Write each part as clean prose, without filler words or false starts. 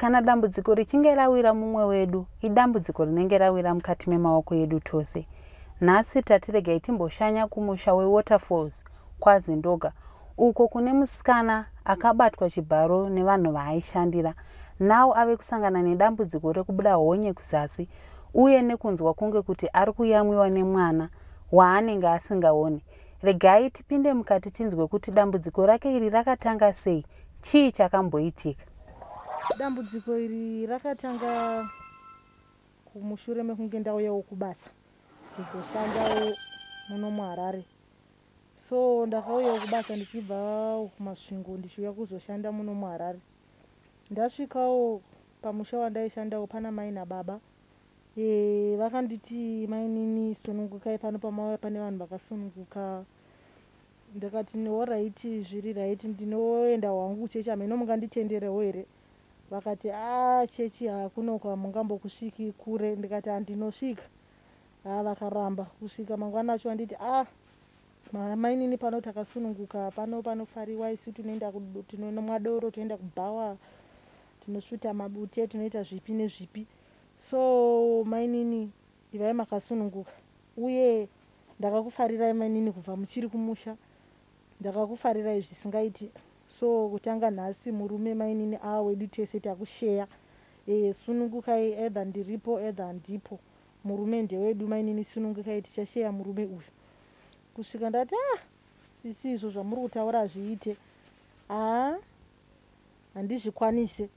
Kana dambudziko richinge rawira mumwe wedu, idambudziko rinenge rawira mukati memaoko edu tose. Nhasi tati regai timboshanya kumusha weWaterfalls, kwaZindoga, uko kune musikana akabatwa chibharo nevanhu vaaishandira. Now ave kusangana nedambudziko rekubuda honye kuzasi uye nekunzwa kunge kuti ari kuyamwiwa nemwana waanenge asingaone. Regai tipinde mukati tinzwe kuti dambudziko rake iri rakatanga sei, chii chakamboitika. Dambudziko iri rakatanga kumushure mekunge ndauyawo kubasa kuzoshandawo muno muHarare. So ndakauyawo kubasa ndichibva kuMasvingo ndichiuya kuzoshanda muno muHarare. Ndasvikawo pamusha wandaishandawo pana mai nababa. E, vakanditi mainini sunungukai pano pamauya pane vanhu vakasununguka. Ndakati horaiti zviri raiti ndinoenda wangu kuchechi hameno munganditenderewo here. Vakati a chechi hakuno hamungambokusviki kure. Ndikati handinosvika. Ha vakaramba kusvika mangwana acho vanditi a mainini pano takasununguka pano panofariwa isu tinoenda tinomwa doro toenda kubhawa tinosvuta mabute tinoita zvipi nezvipi. So mainini ivai makasununguka uye ndakakufarirai mainini kubva muchiri kumusha ndakakufarirai zvisingaiti. So kutanga nhasi murume mainini aa wedu tese takusheya e, sunungukai either ndiripo either handipo murume ndewedu mainini sunungukai tichasheya murume uyu. Kusvika ndati ah sisi izvo zvamuri kutaura hazviite haa handizvikwanise.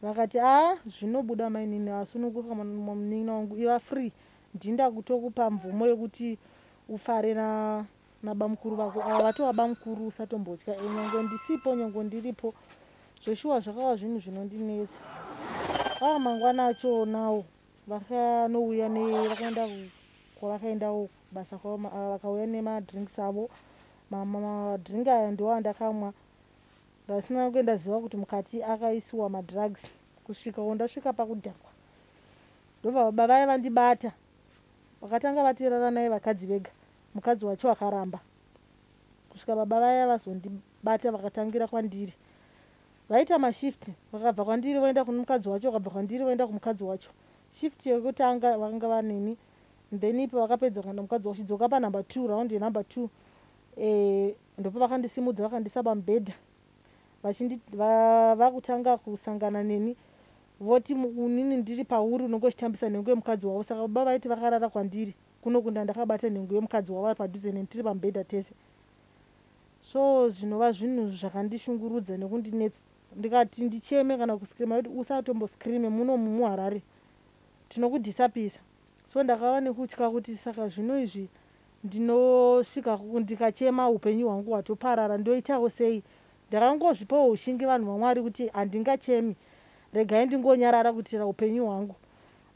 Vakati a zvinobuda mainini asununguka munin'ina wangu iva free ndinda kutokupa mvumo yekuti ufare nabamukuru vako ava vatova bamukuru usatombotya nyangwe ndisipo nyangwe ndiripo. Zveshuwa zvakava zvinhu zvinondinetsa. Ava mangwana acho nawo vakanouya vakaenda kwavakaendawo kubasa kwavo vakauya nemadrinks avo. Madrink aya ndiwo andakamwa ndasina kunge ndaziva kuti mukati akaisiwa madrugs kusvikawo ndasvika pakudhakwa. Ndobva baba vaya vandibata vakatanga vatirara naye vakadzi vega mukadzi wacho akaramba. Kusvika baba vaya vazondibata vakatangira kwandiri. Vaita mashift vakabva kwandiri voenda kune mukadzi wacho vakabva kwandiri voenda kumukadzi wacho. Shift yekutanga vakanga vaneni then ipo vakapedza kuenda mukadzi wacho dzoka panumber 2 round yenumber 2 e, ndopa vakandisimudza vakandisa pamubhedha vakutanga kusangana neni voti unini ndiri pauri unonge uchitambisa nhengo yemukadzi wavo. Saka baba vaiti vakarara kwandiri kuno kunda ndakabata nhengo yemukadzi wavo vari padhuze neni tiri pamubhedha tese. So zvinova zvinhu zvakandishungurudza nekundinetsa. Ndikati ndicheme kana kuskrima kuti usatomboskrime muno muHarare tinokudhisapisa. So ndakava nekutya kuti saka zvino izvi ndinosvika ndikachema upenyu hwangu hwatoparara ndoitawo sei. Ndakangozvipawo ushingi vanhu vaMwari kuti handingachemi regai ndingonyarara kuitira upenyu hwangu.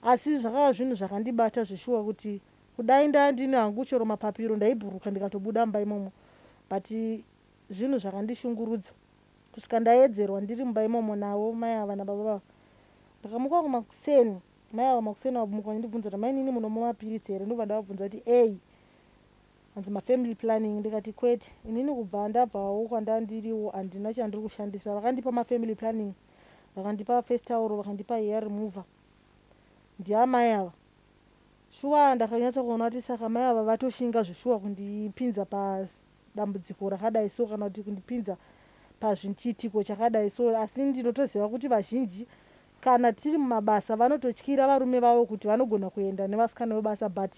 Asi zvakava zvinhu zvakandibata zveshuwa kuti kudai ndaa ndine hangu chero mapapiro ndaibhuruka ndikatobuda mumba imomo. But zvinhu zvakandishungurudza kusvika ndaedzerwa ndiri mumba imomo navo mai ava nababa vava. Ndakamuka kumakuseni mai ava makuseni vamuka vandibvunza kuti mainini munomwa mapiritsi here ndobva ndavabvunza kuti ei hanzi mafamily planning ndikati kwete inini kubva ndabvawo kwandandiriwo handina chandiri kushandisa. Vakandipa mafamily planning vakandipa face towel vakandipa hair remover ndiamai ava. Shuwa ndakanyatsa kuona kuti saka mai ava vatoshinga zveshuwa kundipinza padambudziko rakadai so kana kuti kundipinza pazvichiitiko chakadai so. Asi ndinotoziva kuti vazhinji kana tiri mumabasa vanototyira varume vavo kuti vanogona kuenda nevasikana vebasa but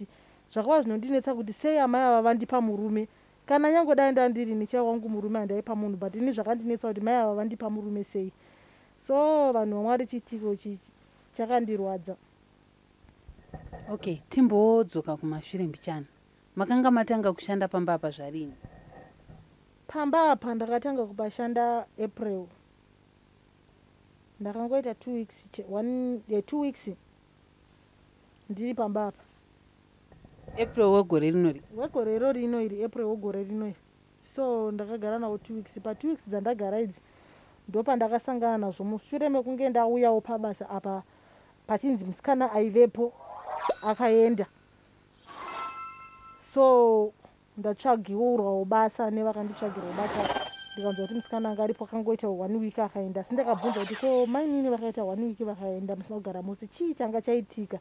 zvakava zvinondinetsa kuti sei amai ava vandipa murume. Kana nyange dai ndandiri nechai wangu murume handaipa munhu but ini zvakandinetsa kuti mai ava vandipa murume sei. So vanhu vaMwari chiitiko ichi chakandirwadza. Okay, timbodzoka kumashure mbichana. Makanga matanga kushanda pamba apa zvarini? Pamba apa ndakatanga kupashanda April. Ndakangoita 2 weeks one, 2 weeks ndiri pamba apa. April wegore rinori? Wegore iro rino iri, April wegore rino iri. So ndakagara navo 2 weeks. Pa 2 weeks dzandagara idzi ndopandakasangana nazvo mushure mekunge ndauyawo pabasa apa pachinzi musikana aivepo akaenda. So ndatsvagiwawo basa nevakanditsvagirawo basa. Ndikanzwa kuti musikana anga aripo akangoita one week akaenda. Asi ndakabvunza kuti ko mainini vakaita one week vakaenda musina kugara mose, chii changa chaitika?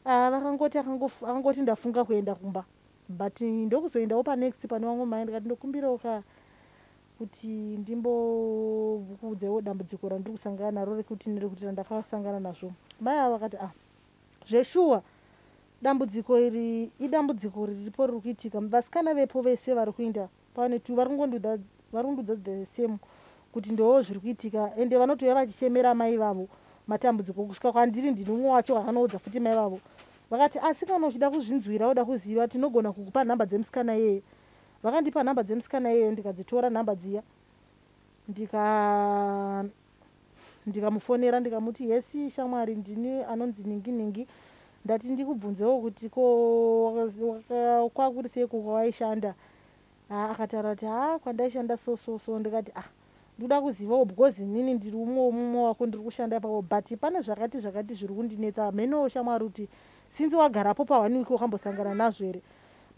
Vakangoti akangoti ndafunga kuenda kumba, but ndokuzoendawo panext pane vamwe mai, ndikati ndokumbirawo ka kuti ndimbokuudzewo dambudziko randiri kusangana naro rekuti nerekuti randakasangana nazvo. Mai ava vakati, ah, zveshuwa dambudziko iri idambudziko riripo riri kuitika. Vasikana vepo vese vari kuenda pane tu vari kungondiudza the same kuti ndo zviri kuitika, ende vanotouya vachichemera mai vavo matambudziko kusvika kwandiri. Ndini umwe wacho akanoudza futi mai vavo. Vakati, asi kana uchida kuzvinzwira, uda kuziva, tinogona kukupa nhamba dzemusikana iyeye. Vakandipa nhamba dzemusikana iyeyo, ndikadzitora nhamba dziya, ndikamufonera, ndikamuti, "Yes shamwari, ndini anonzi ningi ningi. Ndati ndikubvunzewo kuti ko kwakuri seiko kwawaishanda?" Akataura kuti, "Ha, kwandaishanda so so so." Ndikati, "Ah, ndoda kuzivawo because inini ndiri umwe womumwe wako, ndiri kushanda ipapo, but pane zvakati zvakati zviri kundinetsa. Mhenowo shamwari kuti since wagarapo paone week wakambosangana nazvo here?"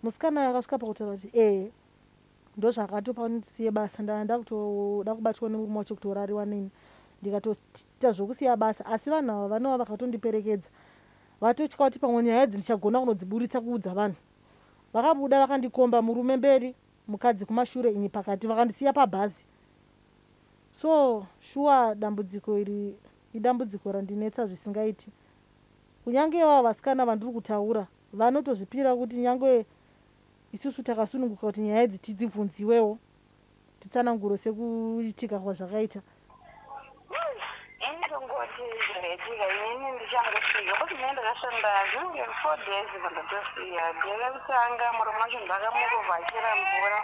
Musikana akasvika pakutaura kuti ee, ndozvakatopa ndisiye basa. Ndakutoda kubatwa nemurume wacho, kutorariwa neni, ndikatoita zvokusiya basa. Asi vanhu ava vanova vakatondiperekedza, vatotya kuti pamwe nyaya idzi ndichagona kunodziburitsa kuudza vanhu. Vakabuda vakandikomba, murume mberi, mukadzi kumashure, ini pakati, vakandisiya pabhazi. So shuwa dambudziko iri idambudziko randinetsa zvisingaiti. Kunyange vava vasikana vandiri kutaura vanotozvipira kuti nyange isusu takasununguka kuti nyaya idzi tidzibvunziwewo, titsananguro sekuitika kwazvakaita. Indongoti zvakaitika, inini ndichangosvika kuti mine ndakashanda zvinenge 4 days, pandatosiya day rekutanga murume wacho ndakamukovhachira mvura.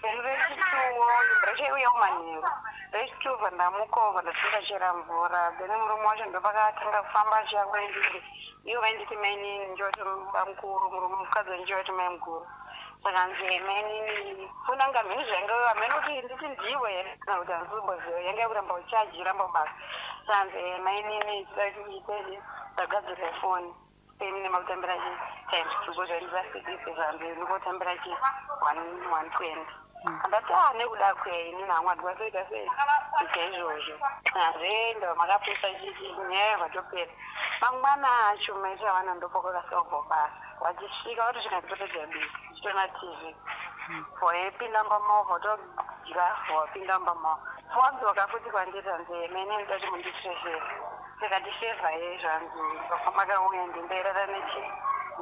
Then rechituwo rechaiuyawo manheru rechituwo bva ndamukovha, ndatinga mvura. Then murume wacho ndopakatanga kufamba achiya kwendiri. Ivo vainditi mainini, njoti bamukuru, murume mukadzi wanjoti mai mukuru. Saka nzi mainini funanga mheni zvainge hamene kuti nditi ndiwe here kana kuti handizomboziva, yange yakuramba uchajiramba basa. Sanzi mainini chidachiitei, ndagadzirira foni peni nemakutambira chi times two kozvaindisa 60, zvanzi ndikotambira chi 120. Andati, "A, nekuda kwei? Inini hangu handikwanisi kuita sei kuita izvozvo." Hanzi ndava makapusa chichi, nyaya yavatopera. Mangwana acho maitira vana ndopakwakasolva basa. Vachisvika vatosvika nditopedza bika, ndichitoona TV, waipinda mumba mavo, vatodya, wapinda mumba mavo, wadzoka futi kwandiri. Hanzi, "Mene ndati mundiitire favour." Tikati, "Favour yei?" Zvanzi, "Makauya ndimberera nechi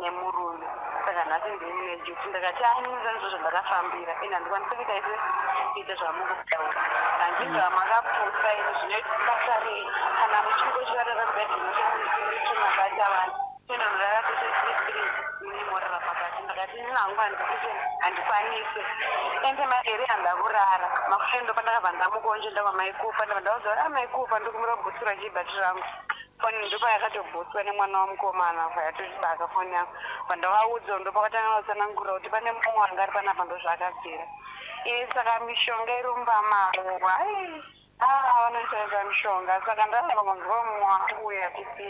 nemurume, saka nhasi ndini neduty." Ndakati, "Ainini zvanizvo zvandakafambira ine, handikwanisi kuita ise kuita zvamukutaura. Handizva makapusa ini, zvinoita basa rei kana muchingochirara mubedroom, vanhu tonorara tose tiri three, mune morara pakati." Ndakati, "Inini hangu handikuti handikwanisi." Ende mahere handa kurara makuseni, ndopandakabva ndamukawo nchienda kwamaikupa. Ndabva ndauza kuti, "Amaikupa, ndikumira kubhutsura chibhatiri rangu foni." Ndopa yakatobhutswa nemwana wamukomana, bva yatotibaka foni yangu. Bva ndavaudza, ndopakatanga vatsanangura kuti pane mumwe anga ari panapa, ndozvaakabvira ini. Saka mishonga iri mumba mavo, ai, vanoshandisa mishonga. Saka ndazongonzwa mumwe wangu achiti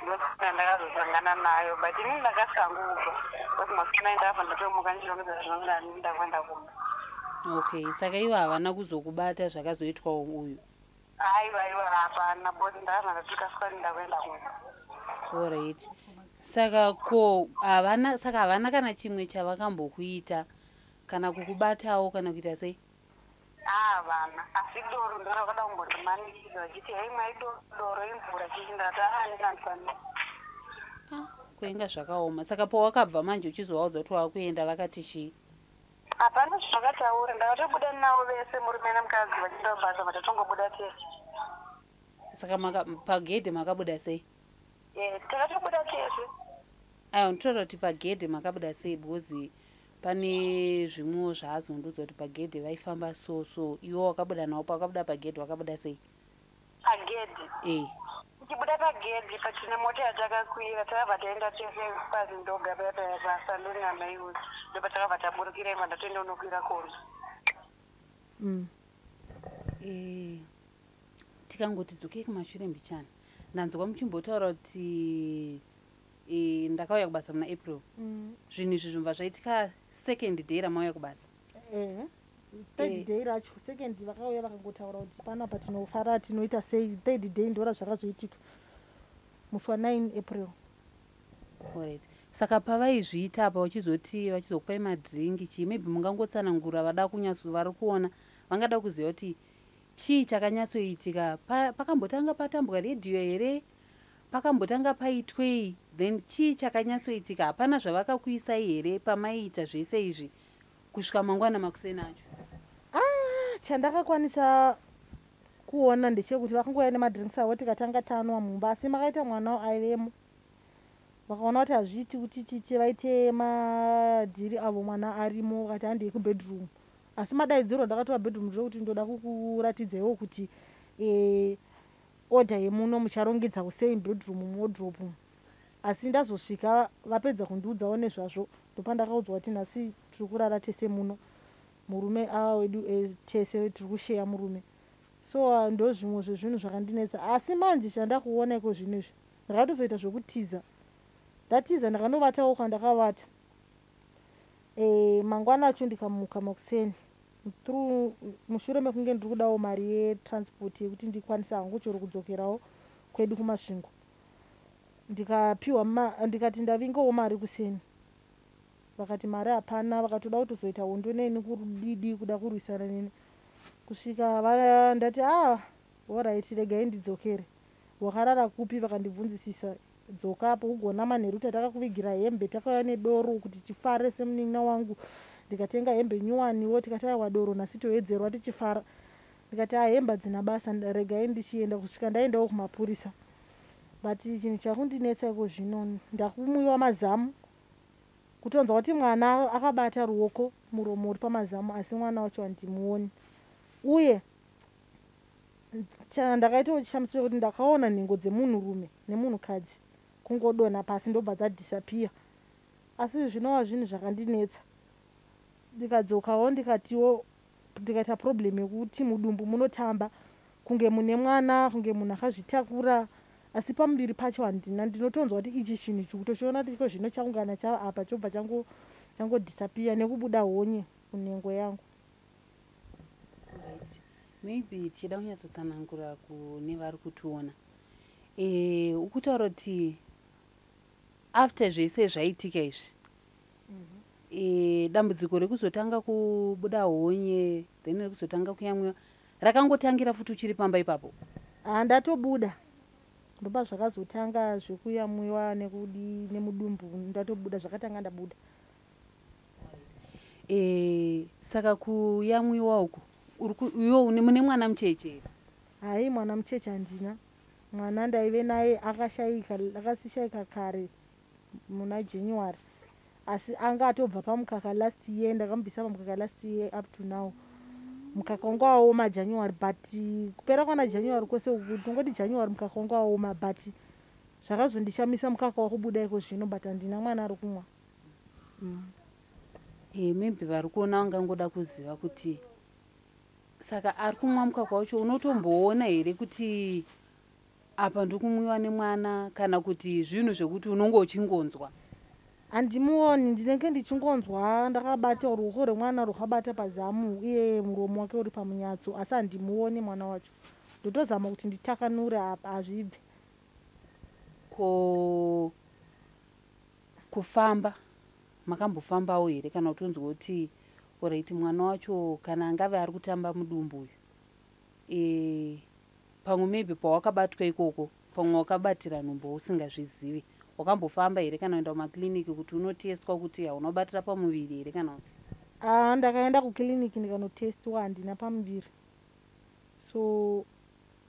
ndosaka ndakazosangana nayo, but inini ndakasangubva because masikana ndakabva ndatomuka ndichirongedza zvinonga ndakuenda kumba. Okay, saka ivo havana kuzokubata zvakazoitwa uyu? Aiwa, aiwa, hapana, because ndakabva ndatikasika kuti ndakuenda kumba. Alright, saka ko havana, saka havana kana chimwe chavakambokuita, kana kukubatawo, kana kuita sei? Havana, asi doro ndorakada kumbondimanikidza vachiti, "Hei mai, doro imvura chichi." Ndati, "Andinandikwanisa." Ah, kuenga zvakaoma. Saka pawakabva manje uchizovaudza kuti wakuenda, vakati chii? Hapana zvakataura. Ndakatobuda navo vese, murume nemukadzi, vachienda kubasa, vatatongobuda tese. Saka pagedhe makabuda sei? Takatobuda tese. Aiwa, nditotaura kuti pagedhe makabuda sei, because pane zvimwewo zvaazondiudza kuti pagedhe vaifamba so so iwe wakabuda navo, pawakabuda pagedhe wakabuda sei? Pagedhi? E. Tichibuda pagedhi patine mota yatakakwira, takabva taenda tese pazindoga paya paya pasaluni amaiuzi, ndopatakabva taburukira imba, ndatoenda unokwira kombi. Tikangoti dzokei kumashure mbichana, ndanzwa muchimbotaura kuti ndakauya kubasa muna April. Zvinhu izvi zvinobva zvaitika second day ramauya kubasa? Ehe. Third Eh. day racho, second vakauya vakangotaura kuti panapa tinofara, tinoita sei. Third day ndora zvakazoitika musi wa9 April. Alright. Saka pavaizviita apa, vachizoti vachizokupai madhiringi chii, maybe mungangotsanangura vada kunyatso vari kuona vangada kuziva kuti chii chakanyatsoitika. Pakambotanga patambwa redhiyo here? Pakambotanga paitwei? Then chii chakanyatsoitika? Hapana zvavakakuisai here pamaiita zvese izvi kusvika mangwana makuseni acho? Ah, chandakakwanisa kuona ndechekuti vakangouya nemadrinks avo, tikatanga tanwa mumba, asi makaita mwana aivemo. Vakaona kuti hazviiti kuti tiite vaite madhiri avo mwana arimo, vakati handei kubedroom. Asi madaidziro ndakatova bedroom ndekuti ndoda kukuratidzaiwo kuti order yemuno mucharongedzawo sei bedroom, muwardrobe. Asi ndazosvika vapedza kundiudzawo nezvazvo, ndopandakaudzwa kuti nhasi tiri kurara tese muno, murume ava wedu, tese tiri kusheya murume. So ndo zvimwe zvezvinhu zvakandinetsa. Asi manje chandakuona iko zvino izvi, ndakatozoita zvekutiza. Ndatiza, ndakanovatawo kwandakavata. Mangwana acho ndikamuka makuseni through mushure mekunge ndiri kudawo mari yetransport yekuti ndikwanise hangu chero kudzokerawo kwedu kuMasvingo, ndikapiwa ndikati ndavingawo mari kuseni, vakati mari hapana. Vakatoda kutozoita hondo neni, kurudidi kuda kurwisana neni, kusvika ndati, "Ah, alright, regai ndidzokere. Wakarara kupi?" Vakandibvunzisisa, "Dzoka apo ugona manheru tatakakuvigira hembe." Takauya nedoro kuti tifare semunin'ina wangu, ndikatenga hembe nyuwaniwo. Tikati, "Aiwa, doro nhasi toedzerwa tichifara." Ndikati, "A, hembe hadzina basa, regai ndichienda." Kusvika ndaendawo kumapurisa. But chinhu chakundinetsa iko zvino, ndakumwiwa mazamu, kutonzwa kuti mwana akabata ruoko, muromo uri pamazamu, asi mwana wacho handimuoni. Uye ndakaitawo chishamiso chekuti ndakaona nhengo dzemunhurume nemunhukadzi kungodonha pasi, ndobva dzadisappear. Asi zvinova zvinhu zvakandinetsa. Ndikadzokawo, ndikatiwo ndikaita problem yekuti mudumbu munotamba kunge mune mwana, kunge munhu akazvitakura, asi pamuviri pacho handina. Ndinotonzwa kuti ichi chinhu ichi, kutochiona kuti iko zvino chakungana chava apa, chobva changodisappear nekubuda honye kunhengo yangu. Right. Maybe tichida kunyatsotsanangura kune vari kutiona, ukutaura kuti after zvese zvaitika izvi, dambudziko rekuzotanga kubuda honye, then rekuzotanga kuyamwiwa, rakangotangira futi uchiri pamba ipapo? Handatobuda, ndopa zvakazotanga zvekuyamwiwa nekudi nemudumbu. Ndatobuda, zvakatanga ndabuda. Saka kuyamwiwa uku, iwe mune mwana mucheche here? Hai, mwana mucheche handina. Mwana ndaive naye akashayika, akasishayika kare muna January, asi anga atobva pamukaka last year. Ndakamubvisa pamukaka last year. Up to now mukaka wanga waoma January, but kupera kwana January kwese uku, tongoti January mukaka wanga waoma. But zvakazondishamisa, mukaka wakubuda iko zvino, but handina mwana ari kumwa. Maybe vari kuona vangangoda kuziva kuti saka ari kumwa mukaka wacho, unotomboona here kuti apa ndiri kumwiwa nemwana, kana kuti zvinhu zvekuti unonge uchingonzwa? Handimuoni, ndinenge ndichingonzwa ndakabata ruoko rwemwana rwakabata pazamu, uye muromo wake uri pamunyatso, asi handimuoni mwana wacho. Ndotozama kuti nditakanure, apa hazvibve. Ko kufamba, makambofambawo here, kana kutonzwa kuti alright, mwana wacho kana angave ari kutamba mudumbu uyu, pamwe maybe pawakabatwa ikoko, pamwe wakabatira nhumbu usingazvizivi, wakambofamba here kana kuenda kumakiriniki kuti unotestwa kuti hauna kubatira pamuviri here, kana kuti? Ah, ndakaenda kukiriniki ndikanotestiwa, handina pamuviri. So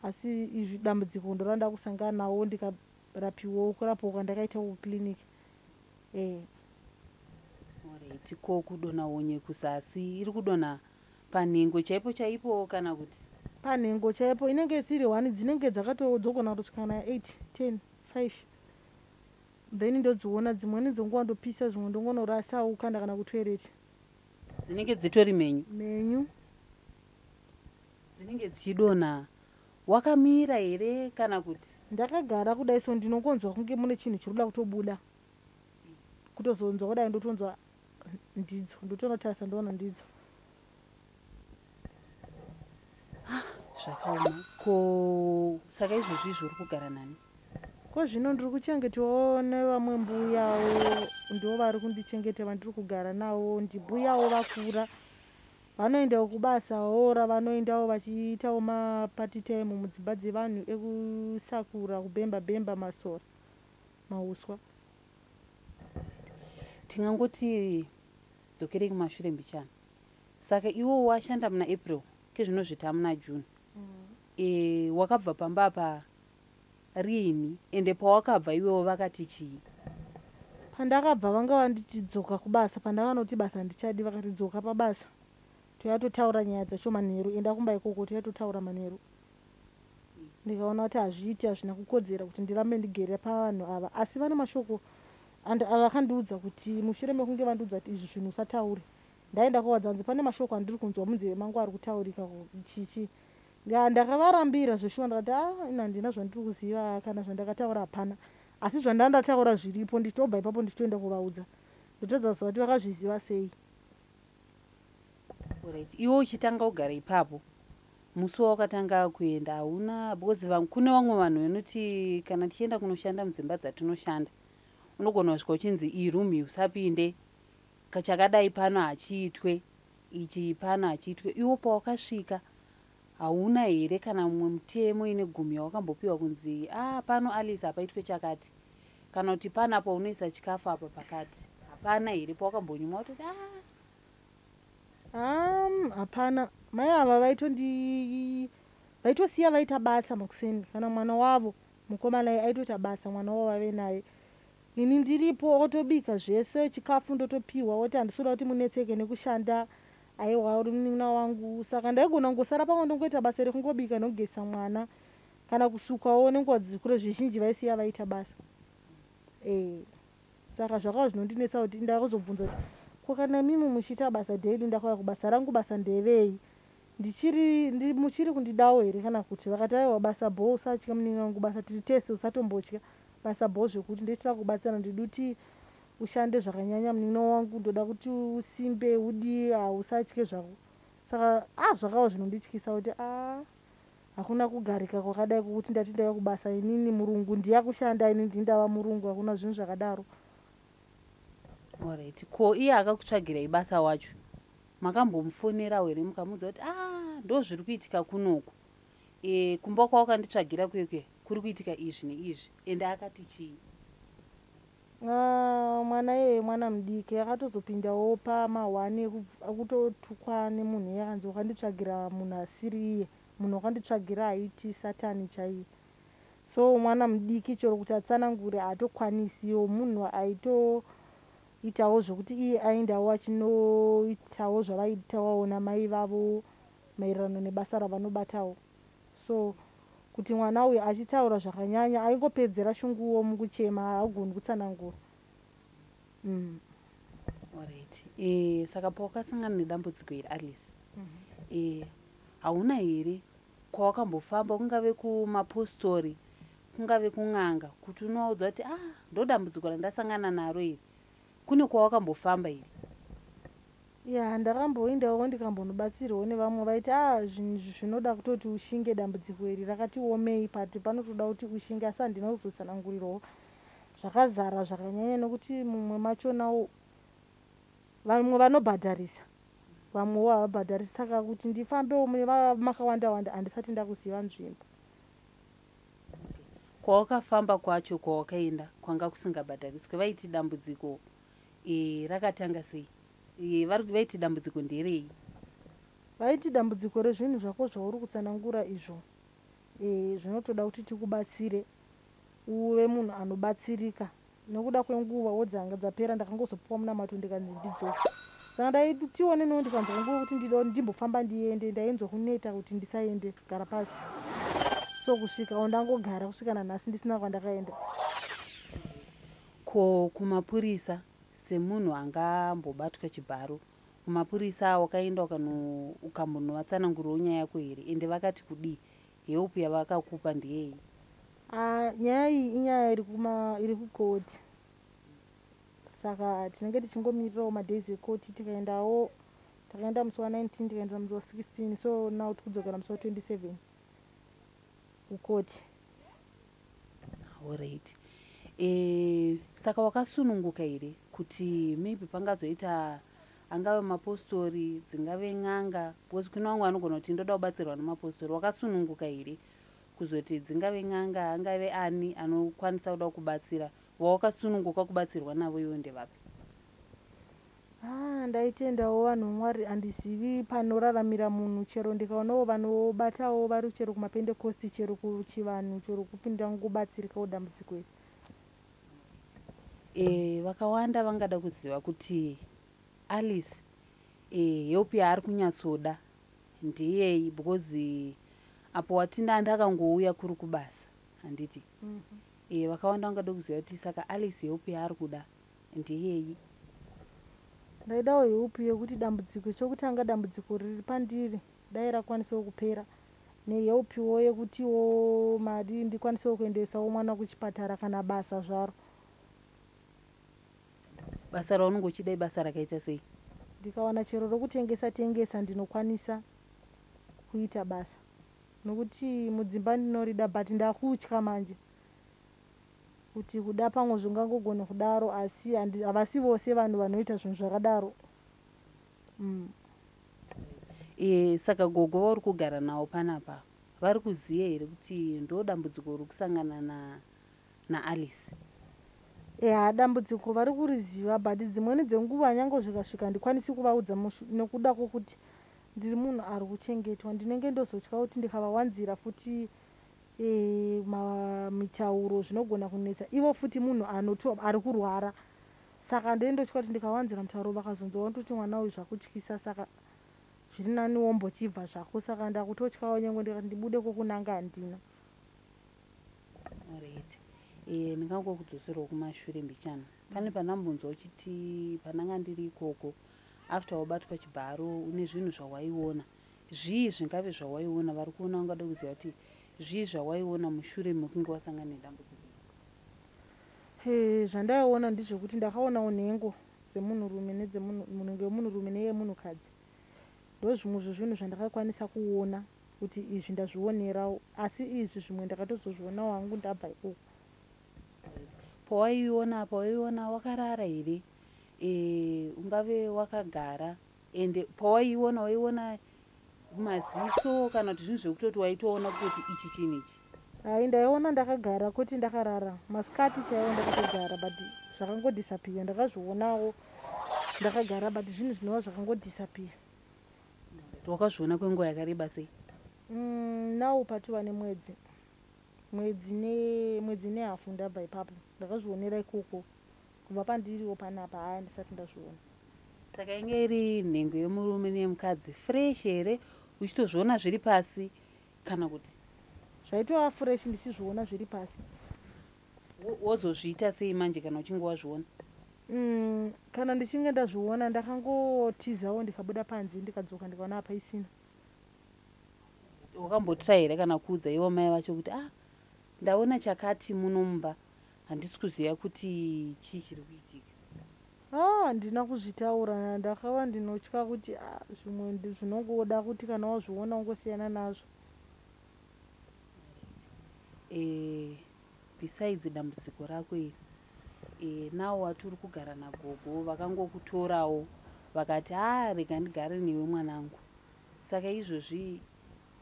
asi izvi dambudziko ndoranda kusangana nawo, ndikarapiwawo, kurapwa kwandakaita kukiriniki. Alright. Ko kudonha honye kuzasi, iri kudonha panhengo chaipo chaipo, kana kuti? Panhengo chaipo. Inenge isiri one, dzinenge dzakatodzogona kutosvika na 8, 10, 5, then ndodziona. Dzimweni dzenguva ndopisa, zvimwe ndongonorasawo, kukanda kana kutoilet. Dzinenge dzitori menyu? Menyu. Dzinenge dzichidonha wakamira here, kana kuti? Ndakagara kudai, so ndinongonzwa kunge mune chinhu chiri kuda kutobuda. Kutozonzwa kudai, ndotonzwa ndidzo, ndotonotarisa, ndoona ndidzo. Zvakaoma. Ko saka izvozvi izvi uri kugara nani? Ko zvino ndiri kuchengetwawo nevamwe mbuyawo, ndivo vari kundichengeta vandiri kugara navo. Ndimbuyawo vakura, vanoendawo kubasawo ravanoendawo vachiitawo mapati time mudzimba dzevanhu ekusakura, kubhemba bhemba masora, mauswa. Tingangoti dzokerei kumashure mbichana. Saka iwo washanda muna April, kezvinozvita muna June. Wakabva pamba apa riini, ende pawakabva iwewo vakati chii? Pandakabva vanga vanditi dzoka kubasa. Pandakanoti basa handichadi, vakati dzoka pabasa, touya totaura nyaya dzacho manheru, enda kumba ikoko touya totaura manheru. Ndikaona kuti hazviiti, hazvina kukodzera kuti ndirambe ndigere pavanhu ava. Asi vane mashoko vakandiudza kuti mushure mekunge vandiudza kuti izvi zvinhu usataure, ndaenda kuvaudza kunzi pane mashoko andiri kunzwa munzeve mangu ari kutaurika chichi. Ndakavarambira zveshuwa, ndakati a ini handina zvandiri kuziva, kana zvandakataura hapana, asi zvandandataura zviripo. Ndichitobva ipapo ndichitoenda kuvaudza, ndotadza kuziva kuti vakazviziva sei. Alright, iwe uchitanga kugara ipapo, musi wawakatanga kuenda hauna, because kune vamwe vanhu vanoti kana tichienda kunoshanda mudzimba dzatinoshanda, unogona kusvika uchinzi iyi room usapinde, chakadai pano hachiitwe, ichi pano hachiitwe. Iwo pawakasvika hauna here kana mumwe mutemo ine gumi yawakambopiwa kunzi a pano Alice hapaitwe chakati, kana kuti panapo unoisa chikafu apa pakati? Hapana here pawakambonyumwa kutoti a? Hapana. Mai ava vaitosiya vaita basa makuseni, kana mwana wavo mukomana aitoita basa, mwana wavo vave naye, ini ndiripo, otobika zvese chikafu ndotopiwa, oti handisi kuti munetseke nekushanda, aiwa uri munin'ina wangu. Saka ndaigona kungosara pamwe ndongoita basa rekungobika nokugezesa mwana kana kusukawo nenguva dzikure. Zvizhinji vaisiya vaita basa. Saka zvakava zvinondinetsa kuti ndakuzobvunza kuti ko kana imimi muchiita basa daily, ndakauya kubasa rangu, basa nderei? Ndichiri muchiri kundidawo here? Kana kuti vakati aiwa, basa bho, usatya munin'ina wangu, basa tiri tese, usatombotya, basa bho zvekuti ndoitira kubatsirana. Ndidi kuti ushande zvakanyanya munin'ina wangu, ndoda kuti usimbe udii, hausatye zvako. Saka a zvakava zvinondityisa kuti a hakuna kugarika kwakadai kwokuti ndati ndauya kubasa inini murungu ndiya kushanda, ini ndini ndava murungu. Hakuna zvinhu zvakadaro. Alright, ko iye akakutsvagirai basa wacho makambomufonerawo here mukamuudza kuti a ndo zviri kuitika kunoku, kumba kwawakanditsvagira kuye kuri kuitika izvi neizvi, ende akati chii? Ah, mwana iyeye mwana mudiki, akatozopindawo pamahwani ekutotukwa nemunhu iye, akanzi wakanditsvagira munhu asiri iye, munhu wakanditsvagira haiti satani chaiye. So mwana mudiki, chero kuti atsanangure haatokwanisiwo. Munhu aitoitawo zvokuti iye aendawo achinoitawo zvavaitawawo namai vavo maererano nebasa ravanobatawo. So kuti mwana uyu achitaura zvakanyanya, aingopedzera shunguwo mukuchema, haagoni kutsanangura. Alright, saka pawakasangana nedambudziko iri, Alice, hauna here kwawakambofamba, kungave kumapostori, kungave kun'anga, kuti unovaudza kuti ah, ndo dambudziko randasangana naro iri? Kune kwawakambofamba here? Ya, ndakamboendawo ndikambonobatsirwawo nevamwe. Vaiti a zvinhu izvi zvinoda kutoti ushinge, dambudziko iri rakati omei, but panotoda kuti ushinge. Asi handina kuzotsanangurirwawo zvakazara zvakanyanya, nekuti mumwe machonawo vamwe vanobhadharisa, vamwewo havabhadharisi. Saka kuti ndifambewo mune makawanda wanda, handisati ndakuziva nzvimbo. Kwawakafamba kwacho, kwawakaenda kwanga kusingabhadhariswe, vaiti dambudziko rakatanga sei? Vaiti dambudziko nderei? Vaiti dambudziko rezvinhu zvako zvauri kutsanangura izvo, zvinotoda kuti tikubatsire uve munhu anobatsirika. Nekuda kwenguva wodzanga dzapera, ndakangozopiwa munamato, ndikanzi ndidzoke. Saka ndaitiwo neniwo ndikanzwa nguva kuti ndida ndimbofamba ndiende, ndainzwa kuneta kuti ndisaende, gara pasi. So kusvikawo ndangogara kusvika nanhasi ndisina kwandakaenda. Ko kumapurisa, semunhu angambobatwa chibharo, kumapurisa wakaenda ukambonovatsanangurirawo nyaya yako here, ende vakati kudii? Help yavakakupa ndeyei? Ah, nyaya iyi inyaya iri kukoti, saka tinenge tichingomirirawo madays ekoti. Tikaendawo, takaenda musi wa19, tikaenda musi wa16, so now tikudzokera musi wa27. Kukoti. Alright. Saka wakasununguka here kuti maybe pangazoita angave mapostori, dzingave n'anga, because kune vamwe vanogona kuti ndoda kubatsirwa nemapostori. Wakasununguka here kuzoti dzingave n'anga, angave ani anokwanisa kuda kubatsira, vawakasununguka kubatsirwa navo ivo ndevapi? Ah, ndaitendawo vanhu Mwari. Handizivi panoraramira munhu. Chero ndikaonawo vanobatawo vari chero kumapentekosti, chero kuchivanhu, chero kupinda ngobatsirikawo dambudziko iri. Vakawanda vangada kuziva kuti Alice, help yaari kunyatsoda ndeyei, because apo watinda ndakangouya kuri kubasa, handiti? Vakawanda vangada kuziva kuti saka Alice help yaari kuda ndeyei? Ndaidawo help yekuti dambudziko chokutanga, dambudziko riri pandiri dai rakwanisawo kupera, nehelpwo yekutiwo mari ndikwanisewo kuendesawo mwana kuchipatara, kana basa zvaro. Basa raunenge uchida ibasa rakaita sei? Ndikawana chero rokutengesa tengesa, ndinokwanisa kuita basa, nokuti mudzimba ndinorida, but ndakutya manje kuti kuda pamwe zvingangogona kudaro, asi havasi vose vanhu vanoita zvinhu zvakadaro. Saka gogo vauri kugara navo panapa vari kuziva here kuti ndo dambudziko riri kusangana naAlice? Ya, dambudziko vari kuriziva, but dzimweni dzenguva nyange zvikasvika handikwanisi kuvaudza nekuda kwokuti ndiri munhu ari kuchengetwa. Ndinenge ndozotya kuti ndikavawanzira futi mitauro zvinogona kunetsa ivo, futi munhu ari kurwara. Saka ndendotya kuti ndikawanzira mutauro vakazonzwa ndoti mwana uyu zvakutyisa, saka zviri nani wombochibva zvako. Saka ndakutotyawo, nyange ndikati ndibude kwokunanga handina. Right. Ndingangokudzoserawo kumashure mbichana. Pane pandambonzwa uchiti pandanga ndiri ikoko after wabatwa chibharo une zvinhu zvawaiona. Zvii zvingave zvawaiona? Vari kuona ungada kuziva kuti zvii zvawaiona mushure mekunge wasangana nedambudziko iri? Zvandaiona ndezvekuti ndakaonawo nhengo dzemunhurume, nedzemunhu yemunhurume neyemunhukadzi. Ndo zvimwe zvezvinhu zvandakakwanisa kuona kuti izvi ndazvionerawo, asi izvi zvimwe ndakatozozvionawo hangu ndabva ikoko. Pawaiona wakarara here, ungave wakagara? Ende pawaiona, waiona maziso kana kuti zvinhu zvekutoti waitoona kutoti ichi chinhu ichi? Hai, ndaiona ndakagara, kuti ndakarara masikati chaiwo ndakatogara, but zvakangodisappear. Ndakazvionawo ndakagara, but zvinhu zvinova zvakangodisappear. Wakazviona kwenguva yakareba sei? Now patova nemwedzi, mwedzi nehafu ndabva ipapo. Ndakazvionera ikoko. Kubva pandiriwo panapa, haya, ndisati ndazviona. Saka inge iri nhengo yemurume neyemukadzi fresh here, uchitozviona zviri pasi, kana kuti? Zvaitova fresh, ndichizviona zviri pasi. Wozozviita sei manje kana uchinge wazviona? Kana ndichinge ndazviona, ndakangotizawo ndikabuda panze, ndikadzoka ndikaona hapaisina. Wakambotira here kana kuudza ivo mai vacho kuti, ah, ndaona chakati muno mumba, handisi kuziva kuti chii chiri kuitika? Ah, handina kuzvitaura. Ndakava ndinotya kuti, ah, zvimwe zvinongoda kuti kana wazviona ungosiyana nazvo. Besides dambudziko rako iri, nawo wati uri kugara nagogo vakangokutorawo vakati, ha, rega ndigare newe mwanangu. Saka izvozvi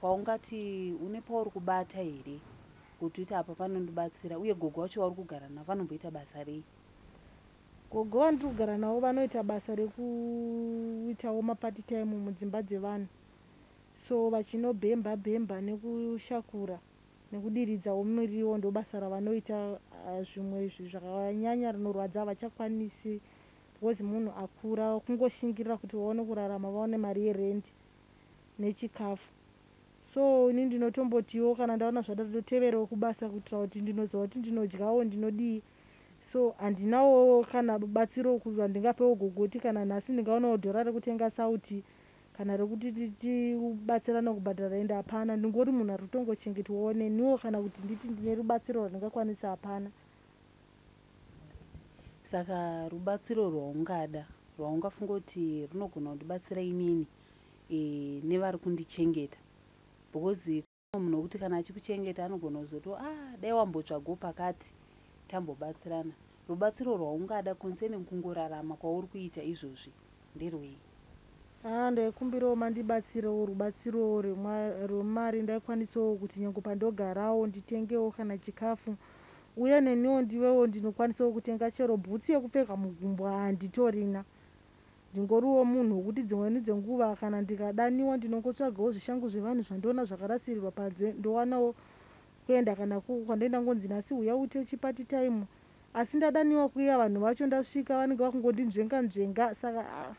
paungati une pauri kubata here kuti uti apa panondibatsira? Uye gogo vacho vauri kugara navo vanomboita basa rei? Gogo vandiri kugara navo vanoita basa rekuitawo mapart time mudzimba dzevanhu, so vachinobhemba bhemba nekushakura nekudiridzawo miriwo, ndo basa ravanoita. Ah, zvimwe izvi zvakanyanya rinorwadza havachakwanisi because munhu akura, kungoshingirira kuti vaone kurarama, vaone mari yerendi nechikafu. So ini ndinotombotiwo kana ndaona zvada ndoteverawo kubasa kuitira kuti ndinoziva kuti ndinodyawo, ndinodii. So handinawo kana rubatsiro rwandingapewo gogoti. Kana nhasi ndingaonawo dhora rekutenga sauti kana rekuti tibatsirane kubhadhara rendi, hapana. Ndingori munhu ari kutongochengetwawo neniwo. Kana kuti nditi ndine rubatsiro rwandingakwanisa, hapana. Saka rubatsiro rwaungada, rwaungafunga kuti runogona kundibatsira inini nevari kundichengeta, because Munhu wekuti kana achikuchengeta anogona kuzoti, ah, dai wambotsvago pakati tambobatsirana. Rubatsiro rwaungada concerning kungorarama kwauri kuita izvozvi nderwei? Haa, ndaikumbirawo mandibatsirewo rubatsiro rwemari, ndaikwanisawo kuti nyange pandogarawo nditengewo kana chikafu, uye neniwo ndivewo ndinokwanisawo kutenga chero bhutsu yekupfeka mugumbo handitorina. Ndingoriwo munhu wekuti dzimweni dzenguva kana ndikadaniwa ndinongotsvagawo zvishangu zvevanhu zvandoona zvakarasirirwa panze, ndowanawo kuenda kana kwandoenda ngonzi nhasi uya uite chipati time, asi ndadaniwa kuya vanhu vacho ndasvika vanenge vakungondinzvenga nzvenga. Saka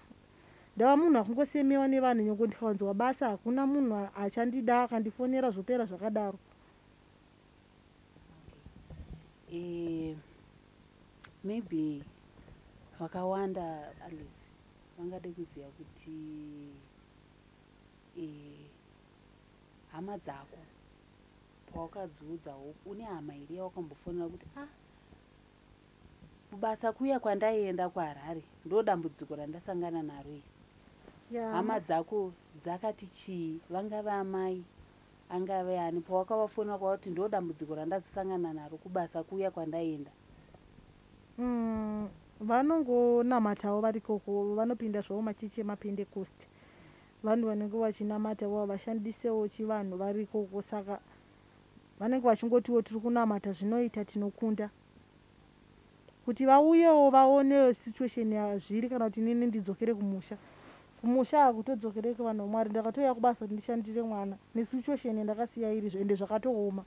ndava munhu akungosemewa nevanhu, nyange ndikawanzwa basa hakuna munhu achandida, akandifonera zvopera zvakadaro. Okay. Maybe vakawanda, Alice, vangade kuziva kuti hama dzako pawakadziudzawo, une hama here yawakambofonera kuti, ah, kubasa kuya kwandaienda kuHarare ndo dambudziko randasangana naro iri? Hama dzako dzakati chii? Vangave amai, angave ani, pawakavafonera kwavati ndo dambudziko randazosangana naro kubasa kuya kwandaienda? Vanongonamatawo vari ikoko, vanopinda zvavo machechi emaPentecost. Vanhu vanenge vachinamata vavo vashandisewo chivanhu vari ikoko, saka vanenge vachingotiwo tiri kunamata, zvinoita, tinokunda. Kuti vauyewo vaone situation yazviri kana kuti inini ndidzokere kumusha, kumusha hakutodzokereki, vanhu vaMwari. Ndakatouya kubasa kuti ndishandire mwana nesituation yandakasiya irizvo, ende zvakatooma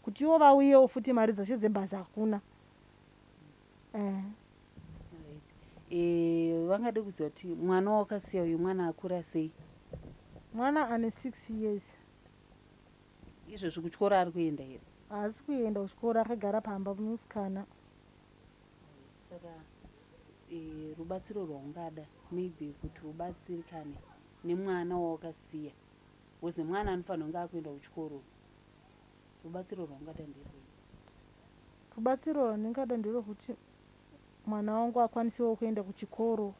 kuti ivo vauyewo futi, mari dzacho dzebhazi hakuna. Vangade kuziva kuti mwana wakasiya uyu mwana akura sei? Mwana ane 6 years. Izvozvi kuchikoro ari kuenda here? Haasi kuenda kuchikoro, akagara pamba musikana. Saka rubatsiro rwaungada maybe kuti ubatsirikane nemwana wawakasiya, because mwana anofanira kunge akuenda kuchikoro, rubatsiro rwaungada nderwei? Rubatsiro rwandingada nderwekuti mwana wangu akwanisewo kuenda kuchikoro,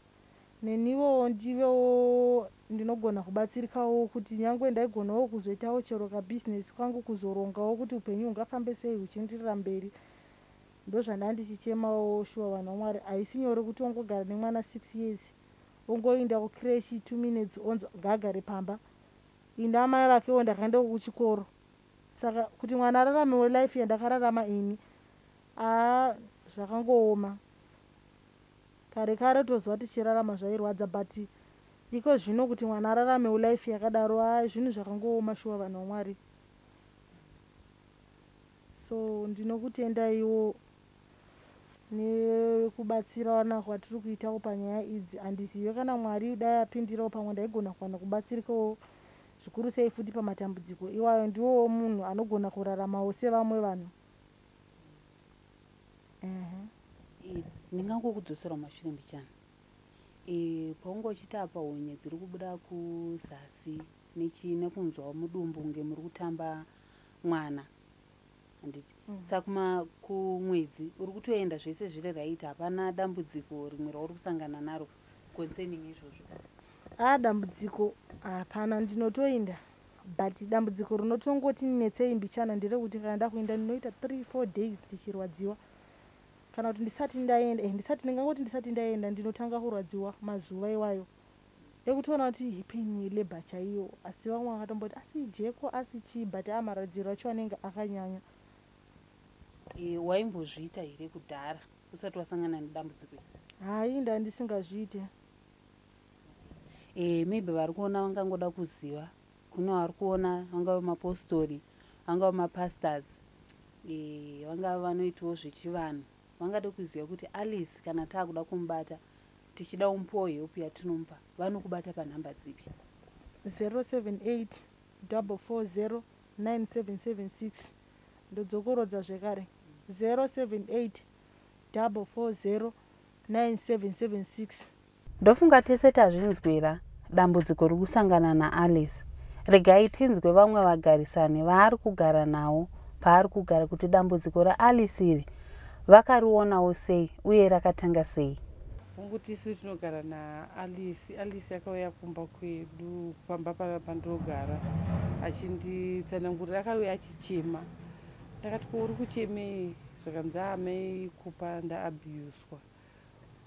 neniwo ndivewo ndinogona kubatsirikawo, kuti nyange ndaigonawo kuzoitawo chero kabhizinesi kangu, kuzorongawo kuti upenyu hungafambe sei huchienderera mberi. Ndozvanda ndichichemawo shuwa, vanhu vaMwari. Haisi nyore kuti ungogara nemwana 6 years, ongoinda kucreche 2 minutes, onzi ngaagare pamba. Ini amai vakewo ndakaenda kuchikoro, saka kuti mwana araramewo life yandakararama ini, aa, zvakangooma. Kare kare toziva tichirarama zvairwadza, but iko zvino kuti mwana araramewo life yakadaro, a, zvinhu zvakangooma shuwa, vanhu vaMwari. So ndinokutendaiwo nekubatsirana kwatiri kuitawo panyaya idzi. Handizive kana Mwari dai apindirawo, pamwe ndaigona kuwana kubatsirikawo zvikuru sei futi pamatambudziko iwayo. Ndiwowo munhu anogona kuraramawo sevamwe vanhu. Ndingangokudzosera mumashure mbichana. Paunga uchiti apa honye dziri kubuda kuzasi nekunzwa mudumbu kunge muri kutamba mwana, handiti? Saka kumwedzi uri kutoenda zvese zviri right, hapana dambudziko rimwe rauri kusangana naro concerning izvozvo? A, dambudziko hapana, ndinotoinda, but dambudziko rinotongoti netsei mbichana nderekuti kana ndakuenda ndinoita 3 4 days ndichirwadziwa, kana kuti ndisati ndaenda, ndisati, ndingangoti ndisati ndaenda ndinotanga kurwadziwa mazuva iwayo ekutoona kuti ipain yelabour chaiyo, asi vamwe vakatomboti asi jeko, asi chii, but amarwadziro acho anenge akanyanya. Waimbozviita here kudhara usati wasangana nedambudziko iri? Hai, ndandisingazviite. Maybe vari kuona vangangoda kuziva, kune vari kuona, vangave mapostori, vangave mapastors, vangave vanoitawo zvechivanhu, vangade kuziva kuti Alice kana taakuda kumubata, tichida kumupawo help yatinomupa, vanokubata panhamba dzipi? 078 440 9776. Ndodzokorodza zvekare, 078 440 9776. Ndofunga tese tazvinzwira dambudziko riri kusangana naAlice. Regai tinzwe vamwe vagarisani vaari kugara navo paari kugara kuti dambudziko raAlice iri vakarionawo sei uye rakatanga sei. Kunguti isu tinogara naAlice. Alice akauya kumba kwedu, pamba pandinogara. Achinditsanangurira, akauya achichema. Ndakati, "Ko uri kuchemei?" Zvakanzi, "Amai Kupa, ndaabhuswa.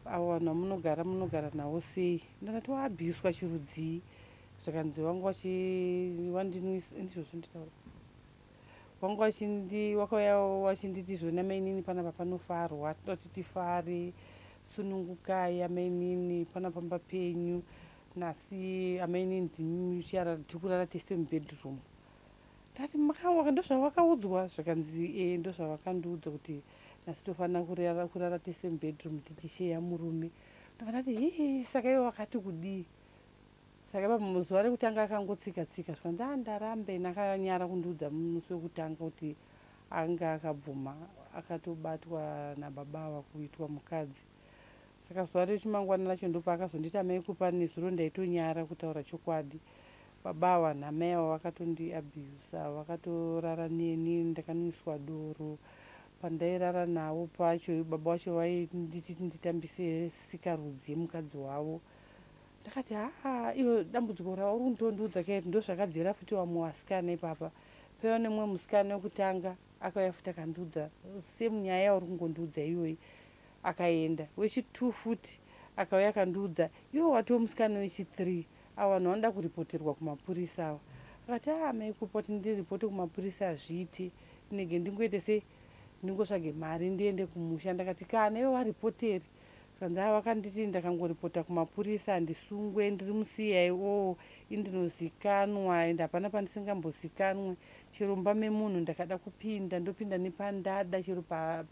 Avo vanhu vamunogara, munogara navo sei?" Ndakati, "Waabhuswa chirudzii?" Zvakanzi, "Wanga wandinwisa." Ndizvozvo nditaura, wanga wachindi wakauya wachinditi zvona, 'Mainini, panapa panofarwa, toda kuti tifare, sunungukai amainini, pana pamba penyu. Nhasi amainini ndimi tiri kurara tese mubedroom." Ndati, "Makawaka ndozvawakaudzwa?" Zvakanzi, "E, ndozvavakandiudza kuti nhasi tofanira kurara tese mubedroom, tichisheya murume." Ndobva ndati, "Hii, saka iwe wakati kudii?" Saka ipapo muzuva rekutanga akangotsika tsika. Zvikanzi, "A, ndarambe." Nakanyara kundiudza musi wekutanga kuti anga akabvuma, akatobatwa nababa ava kuitwa mukadzi. Saka zuva rechimangwana racho ndopaakazonditi, "Amai Kupa, nezuro ndaitonyara kutaura chokwadi. Baba ava namai ava vakatondiabhusa, vakatorara neni, ndakanwiswa doro. Pandairara navo pacho, baba vacho vainditi nditambise sikarudzi yemukadzi wavo." Ndakati, "Haa, iyo dambudziko rava uri kunditondiudza kairi ndozvakabvira futi vamwe vasikana ipapa. Paiva nemumwe musikana wekutanga akauya futi akandiudza same nyaya yauri kungondiudza iyoyi, akaenda. Wechi2 futi akauya akandiudza, iwo watoo musikana wechi3. Ava vanhu vanoda kuripoterwa kumapurisa ava." Akati, "A, Mai Kupa, kuti ndiripote kumapurisa hazviiti, ndinege ndingoite sei, ndingotsvage mari ndiende kumusha." Ndakati, "Kana iwe waripoteri." Kanzi, "A, vakanditi ndakangoripota kumapurisa handisungwe, ndiri muCIO, indinozikanwa, ende hapana pandisingambozikanwe. Chero mumba memunhu ndakada kupinda, ndopinda nepandada, chero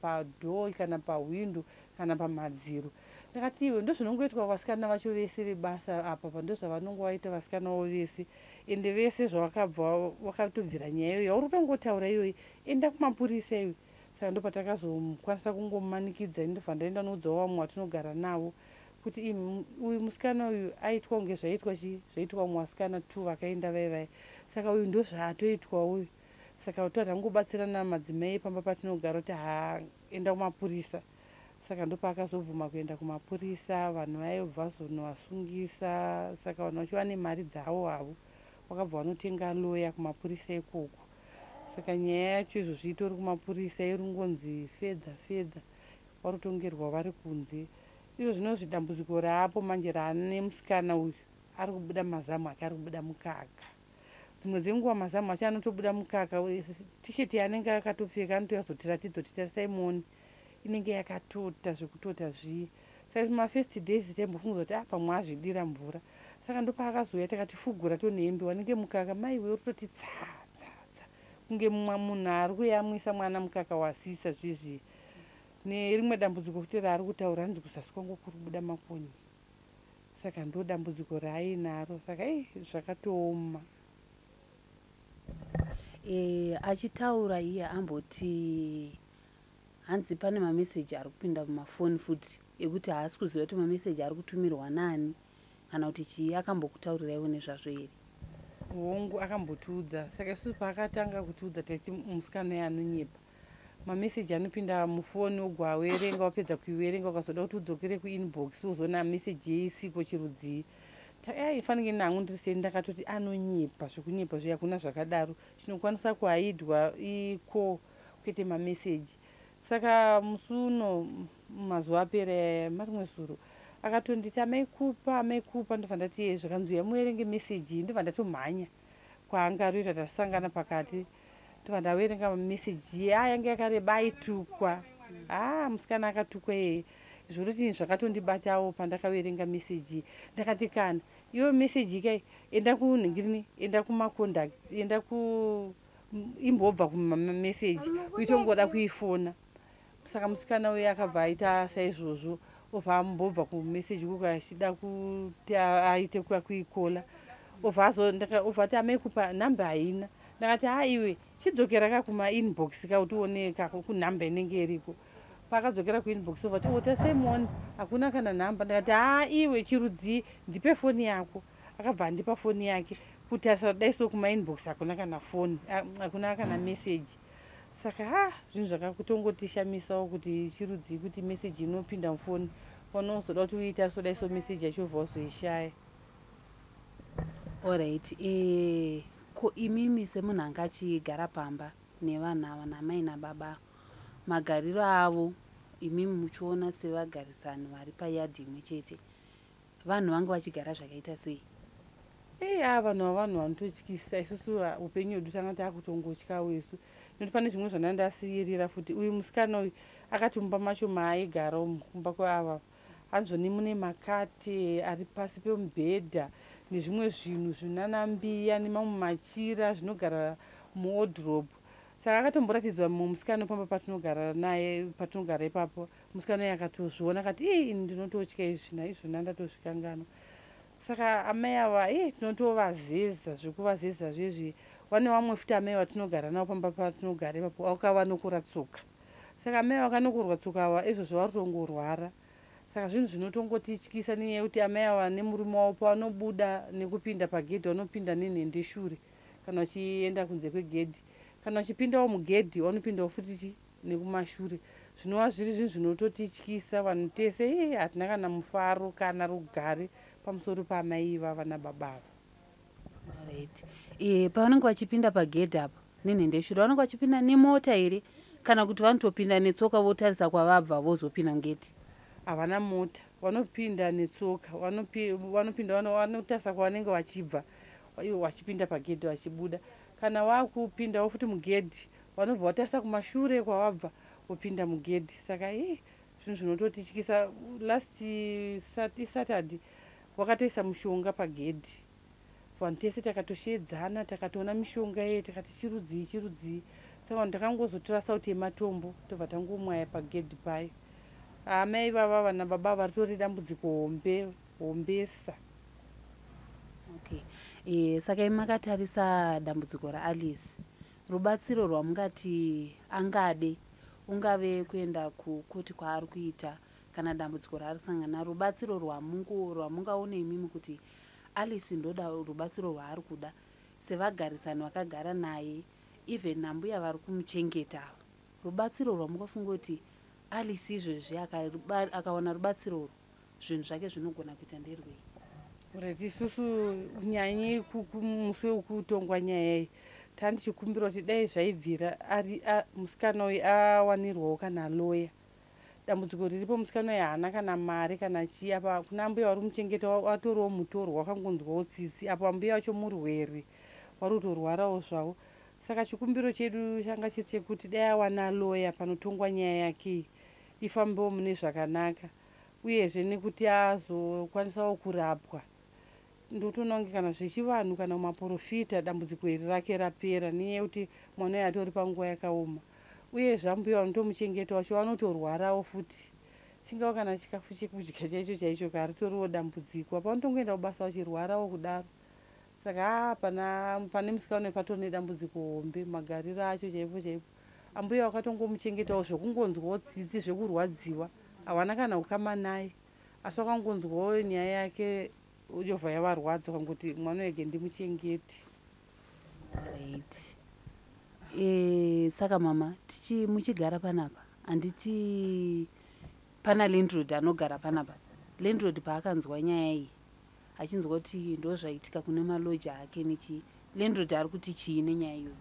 padoor kana pahwindo kana pamadziro." Ndakati, "Iwe, ndozvinongoitwa vasikana vacho vese vebasa apa pa, ndozvavanonge vaita vasikana vavo vese, ende vese zvavakabva vakatobvira nyaya iyoyo yauri kutongotaura iyoyi. Enda kumapurisa iwe." Saka ndopatakazokwanisa kungomanikidza. Ndobva ndaenda noudzawo vamwe vatinogara navo kuti uyu musikana uyu aitwa kunge zvaitwa chi zvaitwa vamwe vasikana two vakaenda vai vai, saka uyu ndozvaatoitwa uyu. Saka toda tangobatsirana madzimai pamba patinogara kuti, "Ha, enda kumapurisa." Saka ndopaakazobvuma kuenda kumapurisa. Vanhu vaibva vazonovasungisa. Saka vanhu vacho vane mari dzavo havo, vakabva vanotenga loya kumapurisa ikoko. Saka nyaya yacho izvozvi itori kumapurisa, iri kungonzi fedha fedha, varutongerwa vari kunze. Izvo zvinozvi dambudziko raapo manje raane musikana uyu, ari kubuda mazamu ake, ari kubuda mukaka. Dzimwe dzenguva mazamu acho anotobuda mukaka, tisheti yaanenge akatopfeka anotoyazotiratidza kuti, "Tarisai muone," inenge yakatota zvekutota zviye. Saka mafirst days taimbofungiza kuti, "A, pamwe azvidira mvura." Saka ndopaakazouya, takati fugura tonhembe, wanenge mukaka maiwe uri toti tsa tsa tsa, kunge munhu ari kuyamwisa mwana mukaka wasisa zvizvi. Nerimwe dambudziko futi raari kutaura, hanzi kuzasi kwangu kuri kubuda makonye. Saka ndo dambudziko raainaro. Saka ei, zvakatooma. Achitaura iye amboti hanzi pane mameseji ari kupinda mumafoni futi ekuti haasi kuziva kuti mameseji ari kutumirwa nani kana kuti chii. Akambokutaurirai nezvazvo here? Hongu, akambotiudza. Saka isusu paakatanga kutiudza taiti musikana uyo anonyepa. Mameseji anopinda mufoni, ugwawerenga, wapedza kuiwerenga, ukazoda kuti udzokere kuinbox, uzoona meseji yeisiko chirudzii. Aifanike nangu ndiri sei, ndakatoti anonyepa zvekunyepa zviya, hakuna zvakadaro. Chinokwanisa kuhaidwa iko, kwete mameseji. Saka musi uno, mazuva apera, marimwe zuro, akatonditi, "Amai Kupa, Amai Kupa." Ndobva ndati, "Ye." Zvakanzi, "Yamuerenge meseji." Ndobva ndatomhanya kwaanga ari, tasangana pakati, ndobva ndaverenga meseji a yange yakareba. Aitukwa, ha, musikana akatukwa iyeye zvoroti zvakatondibatawo. Pandakaverenga meseji, ndakati, "Kana iwe meseji kai, enda kunhingirini, enda kumacontact, enda ku imbobva kumameseji uitongoda kuifona." Saka musikana uyu akabva aita saizvozvo, obva ambobva kumeseji kuko achida kuti aite kuikola, obva ati, "Amai Kupa, nhamba haina." Ndakati, "Ha, iwe, chidzokera ka kumainbox ka kuti uone kunhamba inenge iriko." Paakadzokera kuinbox, obva ti, "O, tarisai muone, hakuna kana nhamba." Ndakati, "Ha, iwe, chirudzii? Ndipe foni yako." Akabva andipa foni yake. Kutarisa kudai so kumainbox, hakuna kana foni, hakuna kana meseji. Saka ha, zvinhu zvakatongotishamisawo kuti chirudzii kuti meseji inopinda mufoni, panozoda kuti uita so dai so, meseji yacho ubva wazoishaya. Alright, Ko imimi semunhu anga achigara pamba nevanhu ava namai nababa, magariro avo imimi muchiona sevagarisani vari payadhi imwe chete, vanhu vanga vachigara zvakaita sei? Ei, a vanhu ava vanhu vanototyisa. Isusu upenyu hwedu tanga taakutongotyawo isu, nekuti pane zvimwe zvanda ndasiyirira futi. Uyu musikana uyu akati mumba macho maaigara umu kumba kweava, hanzvoni mune makate ari pasi pemubhedha nezvimwe zvinhu zvinanambiya nemamwe machira zvinogara muodrop. Saka akatomboratidzwa mumwe musikana pamba patinogara naye, patinogara ipapo. Musikana uyu akatozviona akati, ii, ini ndinototya izvi, naizvona ndatozvikanganwa. Saka amai ava, ii, tinotovazeza zvekuvazeza zvezvi. Vane vamwe futi amai vatinogara navo pamba patinogara ipapo, vakavanokora tsoka. Saka amai vakanokorwa tsoka ava izvozvo vari kutongorwara. Saka zvinhu zvinotongotityisa nenyaya yekuti amai ava nemurume wavo pavanobuda nekupinda pagedhi, vanopinda nenhendeshure kana vachienda kunze kwegedhi, kana vachipindawo mugedhi vanopindawo futi chi nekumashure, zvinova zviri zvinhu zvinototityisa vanhu tese. Ii, hatina kana mufaro kana rugare pamusoro paamai ivava nababa ava. Right. Pavanenge vachipinda pagedhi apa nenhendeshure, vanenge vachipinda nemota here, kana kuti vanotopinda netsoka votarisa kwavabva vozopinda mugedhi? Havana mota, vanopinda netsoka. Vanopinda vanotarisa kwavanenge vachibva ivo vachipinda pagedhi vachibuda. Kana vakupindawo futi mugedhi, vanobva vatarisa kumashure kwavabva vopinda mugedhi. Saka ii, zvinhu zvinototityisa. Last Saturday vakatoisa mushonga pagedhi. Vanhu tese takatoshedzana, takatoona mishonga iye, tikati chirudzii, chirudzii? Saka vanhu takangozotora sauti yematombo, tobva tangomwaya pagedhi payo. Amai vava vana baba varitori dambudziko hombe hombesa. Okay. Saka imi makatarisa dambudziko raAlice, rubatsiro rwamungati angade, ungave kuenda kukoti kwaari kuita kana dambudziko raari kusangana naro, rubatsiro rwamungaone imimi kuti Alice ndoda rubatsiro rwaari kuda sevagarisani vakagara naye, even nambuya vari kumuchengeta ava, rubatsiro rwamungafunga kuti Alice izvezvi akawana rubatsiro urwu zvinhu zvake zvinogona kuita nderwei? Right, isusu nyanyi musi wekutongwa nyaya iyi tandichikumbira kuti dai zvaibvira ari musikana uyu awanirwawo kana loya. Dambudziko riripo, musikana uyu haana kana mari kana chii. Apa kuna mbuya vari kumuchengeta watoriwo mutorwa, wakangonzwawo tsitsi. Apa mbuya vacho murwere, vari kutorwarawo zvavo. Saka chikumbiro chedu changa chiri chekuti dai awana loya panotongwa nyaya yake iyi, ifambewo mune zvakanaka, uyezve nekuti azokwanisawo kurapwa. Ndotoona kunge kana zvechivanhu kana maprofita, dambudziko iri rake rapera, nenyaya yekuti mwana uyu atori panguva yakaoma. Uyezve ambuya vanotomuchengeta vacho vanotorwarawo futi, chingava kana chikafu chekudya chaicho chaicho karitoriwo dambudziko. Apa vanotongoenda kubasa vachirwarawo kudaro. Saka haa, pane musikana uyu patori nedambudziko hombe. Magariro acho chaipo chaipo, ambuya vakatongomuchengetawo zvekungonzwawo tsitsi, zvekurwadziwa. Havana kana ukama naye, asi vakangonzwawo nyaya yake yobva yavarwadza, vakangoti mwana wege ndimuchengeti. Right. Saka mama, tichi muchigara panapa, handiti pana landlord anogara panapa? Landlord paakanzwa nyaya iyi, achinzwa kuti ndo zvaitika kune maloja ake nechii, landlord ari kuti chii nenyaya iyoyo?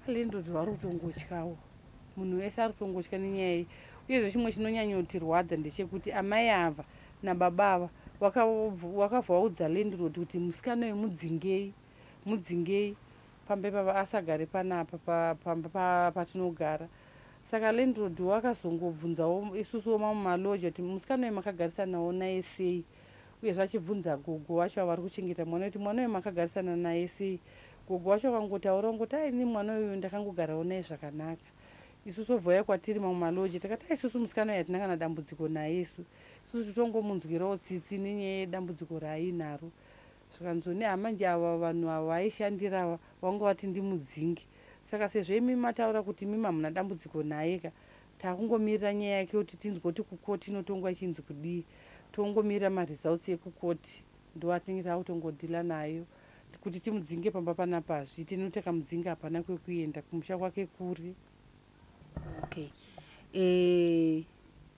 Landlord vari kutongotyawo, munhu wese ari kutongotya nenyaya iyi. Uyezve chimwe chinonyanyotirwadza ndechekuti amai ava nababa ava wakabva vaudza landlord kuti musikana uyu mudzingei, mudzingei pamba ipapa, asagare panapa pamba patinogara. Saka landlord wakazongobvunzawo isusuwo mamwe maloja kuti musikana uyu makagarisanawo naye sei? Uyezve achibvunza gogo vacho vari kuchengeta mwana kuti mwana uyu makagarisana naye sei? Gogo vacho vakangotaura ngoti, aini mwana uyu ndakangogarawo naye zvakanaka. Isusu obva kwatiri mamwe maloji, takati ai, isusu musikana uyu hatina kana dambudziko naye, isu isusu titongomunzwirawo tsitsi nenyaya yedambudziko raainaro. Zvikanzoni hamanje ava vanhu ava vaishandira ava vanga vati ndimudzinge. Saka sezvo imi mataura kuti imi hamuna dambudziko naye ka, takungomirira nyaya yake kuti tinzwe kuti kukoti inotongwa ichinzi kudii. Tongomirira maresults ekukoti, ndo atinenge takutongodhila nayo. Kuti timudzinge pamba panapa hazviiti, nekuti takamudzinga hapana kwekuenda, kumusha kwake kuri. Okay.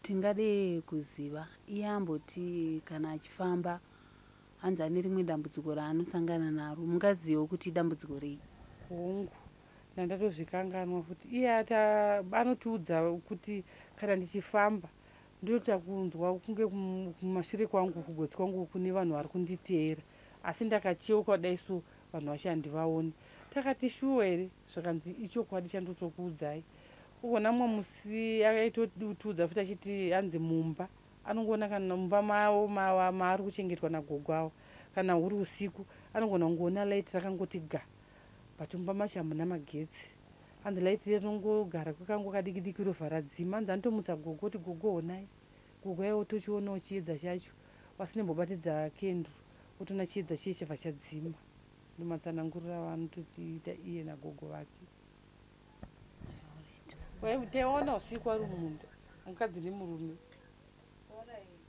Tingade kuziva, iye amboti kana achifamba hanzi ane rimwe dambudziko raanosangana naro, mungazivewo kuti idambudziko rei? Hongu, ndandatozvikanganwa futi. Iye ata anotiudza kuti kana ndichifamba ndoita kunzwa kunge kumashure kwangu, kugotsi kwangu kune vanhu vari kunditeera, asi ndakacheuka kudai so vanhu vacho handivaoni. Takati shuwa here? Zvakanzi ichokwadi chandotokuudzai. Ugona mumwe musi aitotiudza futi achiti hanzi mumba anongoona kana mumba mavo maari kuchengetwa nagogo avo, kana huri usiku anogona kungoona light rakangoti ga, but mumba macho hamuna magetsi. Hanzi light rinongogara kwekanguva kadiki diki robva radzima. Hanzi anotomutsa gogo kuti gogo honai, gogo aiwa tochionawo chiedza chacho, vasinimbobatidza kenduru otoona chiedza chiye chabva chadzima. Ndomatsanangurira avanototiita iye nagogo vake. Taiona usiku ari mumunda, mukadzi nemurume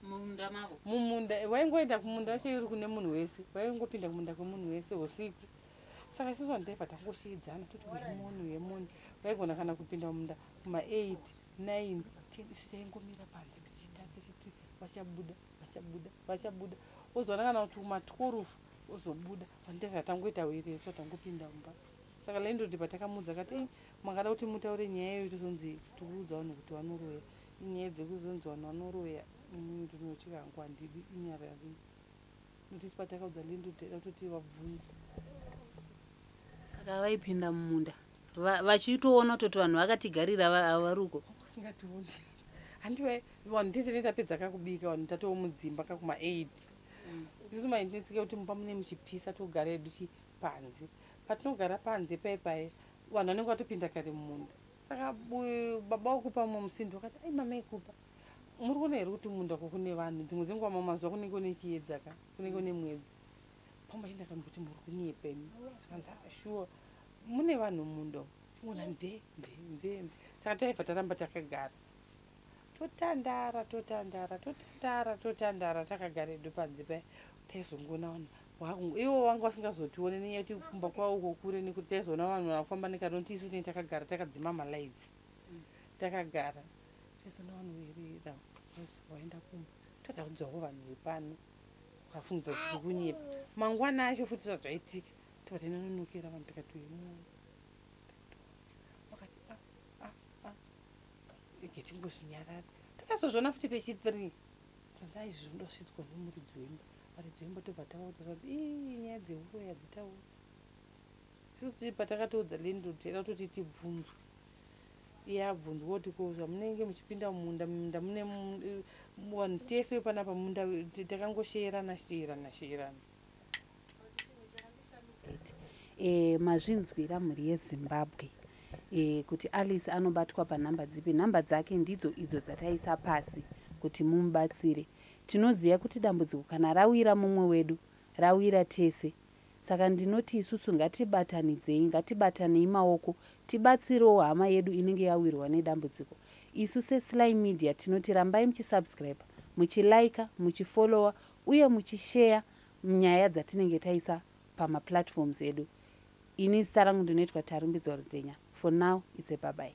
mumunda mavo. Mumunda vaingoenda kumunda wacho iri kune munhu wese, vaingopinda kumunda kwemunhu wese usiku. Saka isusu vanhu taibva tangoshiidzana toti uyemoni uyemoni. Vaigona kana kupinda mumunda kuma8 9 10, isu taingomira panze tichitarisa tichiti vachabuda, vachabuda, vachabuda. Ozoona kana kuti kuma12 ozobuda. Vanhu taibva tangoita werere so tangopinda mumba. Saka landlord patakamuudza akati, ei, makada kuti mutaure nyaya iyoyo tozonzi tikuudza vanhu kuti vanoroya. Inyaya dzekuzonzi vanhu vanoroya, inini ndinotya hangu, handidi inyarari. Nokuti patakaudza landlord taida kutoti vabvunze. Saka vaipinda mumunda vachitoona kutoti vanhu vakatigarira vari uko? Vasingationi. Handiwe vanhu tese tinenge tapedza kakubika, vanhu tatoo mudzimba kakuma8. Isusu mainetsika kuti mumba mune muchipisa, togara hedu panze. Patinogara panze pai pai vanhu vanenge vatopinda kare mumunda. Saka baba wokupa mumwe musindo vakati, ai mama ikupa, muri kuona here kuti munda uko kune vanhu? Dzimwe dzenguva mamwe mazuva kunenge kune chiedza ka, kunenge kune mwedzi. Pamwe chindakamboti muri kunyepa imi. Zvikanzi ah, shuwa mune vanhu mumunda umu. Tingoona nde nde nde nde. Saka taibva taramba takagara, totandara, totandara, totandara, totandara takagara hedu panze paya. Taizongoona vanhu ivo vanga vasingazotione nenyaya yekuti kumba kwavo uko kure, nekuti taizoona vanhu vakufamba nekaroti, isu tinenge takagara takadzima malights takagara. Taizoona vanhu verera vaenda kumba, tataudzawo vanhu vepano vakafungidza kuti tiri kunyepa. Mangwana acho futi zvazvaitika, tobva tainononokera vanhu tikati uyemuona vakati ah, ah, ah, ege tingozvinyarara. Takazozviona futi pechi3 tanzi ai izvi zvinodosvitswa nemuridzi wemba. Varidzi wemba tobva tavaudza kuti ii nyaya dzeuroyi hadzitauri. Isusu patakatoudza landlord taida kutoti tibvunzwe, iye abvunzwa kuti ko zvamunenge muchipinda mumunda, mumunda mune vanhu tese panapa, munda takangosheerana sheerana sheerana. Mazvinzwira mhuri yeZimbabwe, kuti Alice anobatwa panhamba dzipi. Nhamba dzake ndidzo idzo dzataisa pasi kuti mumubatsire. Tinoziva kuti dambudziko kana rawira mumwe wedu, rawira tese. Saka ndinoti isusu ngatibatanidzei, ngatibatanei maoko, tibatsirewo hama yedu inenge yawirwa nedambudziko. Isu seSly Media tinoti rambai muchisubscribe, muchilaika, muchifollowa uye muchisheya nyaya dzatinenge taisa pamaplatforms edu. Ini zita rangu ndinoitwa Tarumbidzwa Rudenya. For now it's a bye bye.